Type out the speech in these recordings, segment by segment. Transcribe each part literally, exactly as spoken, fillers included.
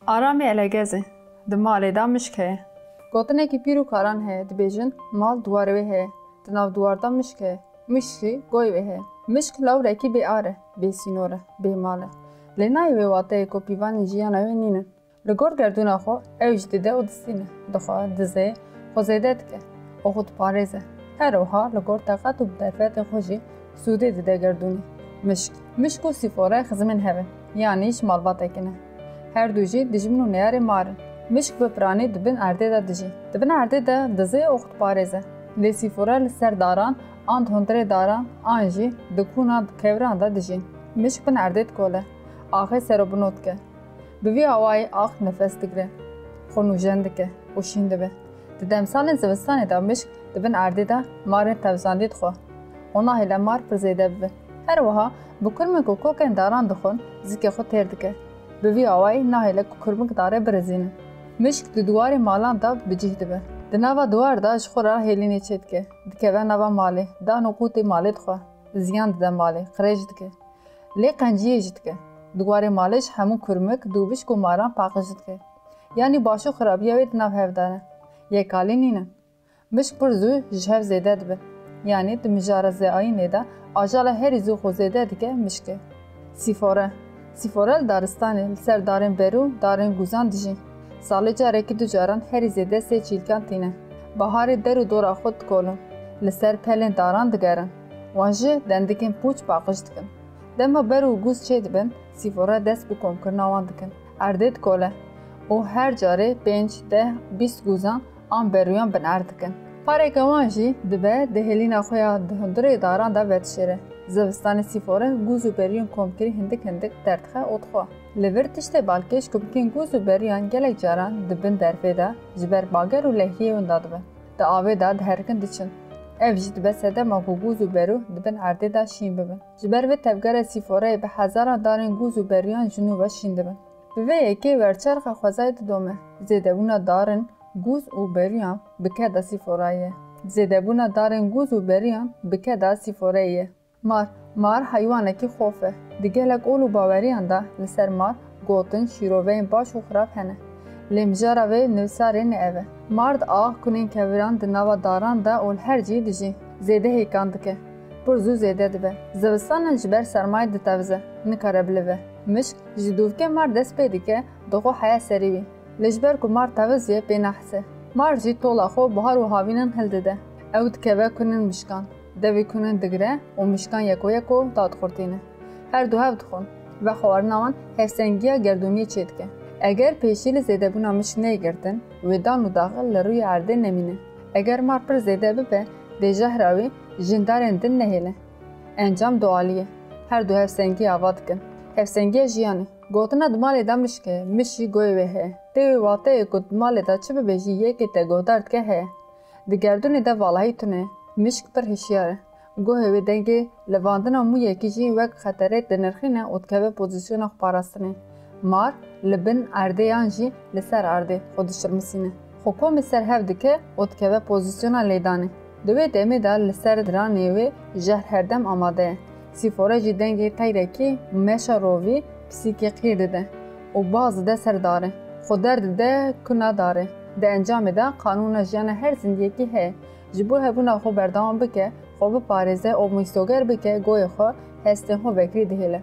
Aramê Elegezê, di malê de mişk heye. Gotinekî pîr û karan heye, dibêjin, mal duwarê wê heye, di nav duwar de mişk heye, mişk jî goyê wê heye. Mişk lawrekî bê ar e, bê sînor e, bê mal e. Lê nayê wê wateyê ku pîvanên jiyana wê nînin. Li gor gerdûna xwe ew jî dide û distîne, dixwe, dizê, xwe zêde dike û xwe diparêze. Her wiha li gor teqet û bi derfetên xwe jî sûdê dide gerdûnê. Mişk. Mişk û sîfore xizmên hev in, yanî ji malbateke ne. Her du jî dijmin û neyarê mar in. Mişk bi piranî di bin erdê de dijî. Di bin erdê de dizê û xwe diparêze. Lê sîfore li ser daran an di hundirê daran an jî di kuna, di keviran de dijî. Mişk bin erdê dikole. Axê serobino dike. Bi vî awayî ax nefes digire, xwe nûjen dike û şîn dibe. Di demsalên zivistanê de mişk di bin erdê de marên tevzandî dixwe û nahêle mar pir zêde bibe. Her wiha bi kurmik û kokên daran dixwin, zikê xwe têr dike. Bi vî awayî nahêle ku kurmik darê birizînin. Mişk di duwarê malan de bi cih dibe. Di nava duwar de ji xwe re hêlînê çêdike. Dikeve nava malê, dan û qûtê malê dixwe. Ziyan dide malê, qirêj dike. Lê qenciyê jî dike. Di warê malê ji hemû kurmik, dûvişk û maran paqij dike. Yanî baş û xirabiya wê di nav hev de ne. Yekalî nîne. Mişk pir zû ji hev zêde dibe. Yanî di mijara zêayînê de ajala herî zû xwe zêde dike mişk e. Sîfore. Sîfore li daristanê li ser darên berû, darên gûzan dijî. Salê carekî du caran herî zêde sê çîlkan tîne. Baharê der û dora xwe dikolin. Li ser pelên daran digerin. Wan ji dendikên pûç paqij dikin. Dema ber û gûz çêdibin, sîfore dest bi komkirina wan dikin. Erdê dikole û her carê pênc, deh, bîst gûzan an berûyan bin erd dikin. Pareke wan jî dibe di hêlîna xwe ya di hundirê daran de vedişêre. Zivistanê sîfore gûz û berûyên komkirî hindik hindik derdixe û dixwe. Li vir tiştê balkêş ku bikên gûz û berûyan gelek caran di bin dervê de ji ber bager û lehiyê winda dibe. Di avê de diherikin diçin. Ev jî dibe sedema ku gûz û berû di bin erdê de şîn bibin. Ji ber vê tevgerê sîforeyê bi hezaran darên gûz û berûyan ji nû ve şîn dibin. Bi vê yekê werçerxa xwezayê didome. Zêdebûna darên gûz û berûyan bi keda sîforayê ye. Zêdebûna darên gûz û berûyan bi keda sîforeyê ye. Mar. Mar heywanekî xof e. Di gelek ol û baweriyan de li ser mar gotin şîroveyên baş û xirab hene. Lê mijara vê nivîsarê ne ev e. Mar di ax kunên keviran di nava daran de û li her cî dijî. Zêde hêkan dike. Pir zû zêde dibe. Zivistanan ji ber sermayê ditevize. Nikare bilive. Mişk ji dûvkê mar dest pê dike, dixwe heya serî wî. Lê ji ber ku mar teviziye pê nahise. Mar jî tola xwe buhar û havînan hildide. Ew dikeve kunên mişkan. Devê kunên digire û mişkan yeko yeko dadixurtîne. Her du hev dixwin. Vexwarina wan hevsengiya gerdûniyê çêdike. Eger pêşî li zêdebûna mişk neyê girtin, wê dan û daxil li rûyê erdê nemîne. Eger mar pir zêde bibe, dê jehra wî ji darên din nehêle. Encam dualî ye. Her du hevsengî ava dikin. Hevsengiya jiyanê. Gotina di malê de mişk e, mişk jî goyê wê heye. Tê wê wateyê ku di malê de çi bibêjî yekê te guhdar dike heye. Di gerdûnê de valahî tune ye. Mişk pir hişyar e. Guhê wê dengê levandina mûyekî jî wek xeterê dinirxîne û dikeve pozîsyona xwe parastinê. Mar li bin erdê yan jî li ser erdê xwe dişirmisîne. Xwe komê ser hev dike û dikeve pozîsyona lêdanê. Di wê demê de li ser diranê wê jehr herdem amade ye. Sîfore jî dengê teyrekî û meşa rovî pisîkê qîr dide û baz dide ser darê. Xwe derdide kuna darê. Di encamê de qanûna jiyana her zindiyekî heye. Ji bo hebûna xwe berdewam bike, xwe biparêze û mîsoger bike, goyê xwe, hestên xwe vekirî dihêle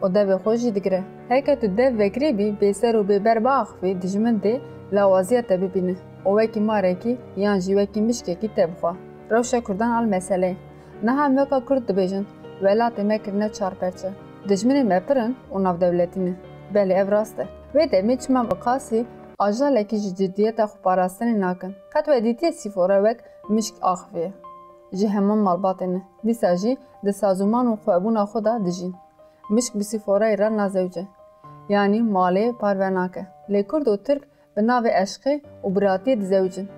û devê xwe jî digire. Heke tu dev vekirî bî, bêser û bêber biaxivî, dijmin dê lawaziya te bibîne û wekî marekî yan jî wekî mişkekî te bixwe. Rewşa Kurdan al meseleyê. Niha em weka Kurd dibêjin, welatê me kirine çar perçe. Dijminê me pir in û navdewletî ne. Belê ev rast e. Wê demê çima bi qasî ajalekî ji cidiyeta xwe parastinê nakin? Qet we dîtiye sîfore wek mişk axiviye? Ji heman malbatê ne. Dîsa jî di sazûman û xwebûna xwe de dijîn. Mişk bi sîforeyê re nazewce. Yanî malê parve nake. Lê Kurd û Tirk bi navê eşqê û biratiyê dizewicin.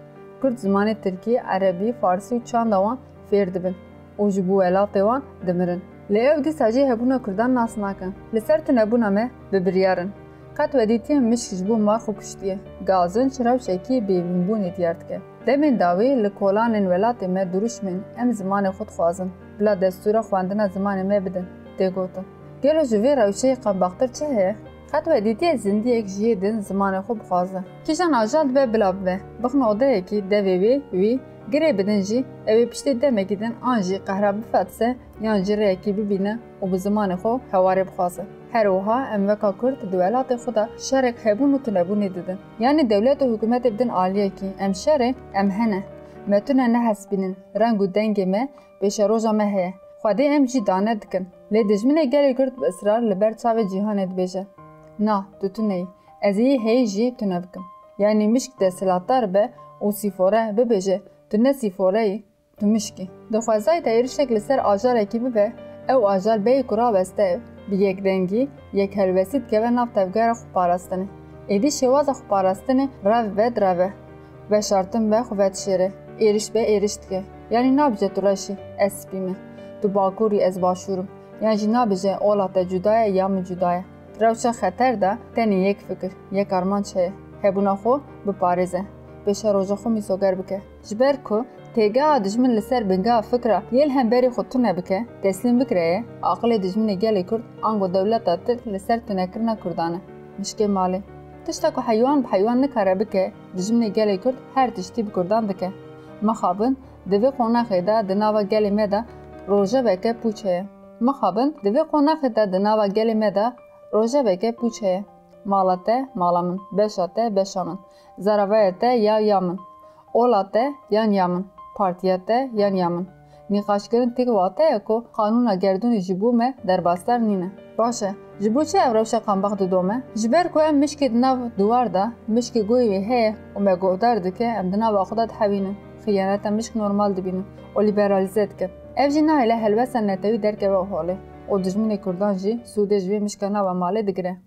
Kurd zimanê tirkî, erebî, farsî û çanda wan fêr dibin û ji bo welatê wan dimirin. Lê ew dîsa jî hebûna Kurdan nas nakin. Li ser tunebûna me bi biryar in. Qet we dîtiye mişk ji bo mar xwe kuştiye? Gazinc rewşekî bêbînbûnê diyar dike. Demên dawî li kolanên welatê me dirûşmên em zimanê xwe dixwazin, bila destûra xwendina zimanê me bidin, tê gotin. Gelo ji vê rewşeyê qambaxtir çi heye? Qet we dîtiye zindiyek ji yê din zimanê xwe bixwaze? Kîjan ajal dibe bila bibe, bixin odeyekî devê wê, wî, girê bidin jî, ew ê piştî demekî din an jî qehra bifatise, yan jî rêyekî bibîne û bi zimanê xwe hewarê bixwaze. Her wiha em weka Kurd di welatê xwe de şerek hebûn û tunebûnê didin. Yanî dewlet û hikûmetê bidin aliyekî, em şer ê, em hene. Me tune nehesibînin, reng û dengê me, pêşeroja me heye. Xwedê em jî dane dikin. Lê dijminê gelê Kurd bi israr li ber çavê cîhanê dibêje, na, tu tune yî. Ez ê yê heyî jî tune bikim. Yanî mişk desthilatdar be û sîfore bibêje, tu ne sîfore yî, tu mişk î. Di xwezayê de êrişek li ser ajarekî bibe, ew ajal bêyî ku raweste ew, bi yekdengî, yekhelwestî dikeve nav tevgera xweparastinê. Êdî şêwaza xweparastinê rev be di rev e. Veşartin be xwe vedişêre, êriş be êriş dike. Yanî nabêje tu reş î, ez spî me. Tu bakur î, ez başûr im. Yan jî nabêje ola te cuda ye ya min cuda ye. Rewşa xeter de tenê yek fikir, yek armanc heye. Hebûna xwe biparêze. Pêşeroja xwe mîsoger bike. Ji ber ku têgeha dijmin li ser bingeha fikra yê li hemberî xwe tune bike, teslîm bikire ye, aqilê dijminê gelê Kurd ango dewleta Tirk li ser tunekirina Kurdan e. Mişkê malê. Tişta ku heywan bi heywan nikare bike, dijminê gelê Kurd her tiştî bi Kurdan dike. Mixabin, di vê qonaxê de di nava gelê me de rojeveke pûç heye. Mixabin, di vê qonaxê de di nava gelê me de rojeveke pûç heye. Mala te, mala min, beşa te, beşa min, zaravaya te ya ya min, ola te yan ya min, partiya te yan ya min. Nîqaşkirin têk wate ye ku qanûna gerdûnê ji bo me derbasdar nîne. Baş e, ji bo çi ev rewşa qambax didome? Ji ber ku em mişkê di nav diwar de, mişkê goyê wê heye û me guhdar dike, em di nava xwe de dihewînin, xiyaneta mişk normal dibînin û lîberalîze dikin. Ev jî nahêle helwesta netewî derkeve holê û dijminê Kurdan jî sûdê ji vê mişka nava malê digire.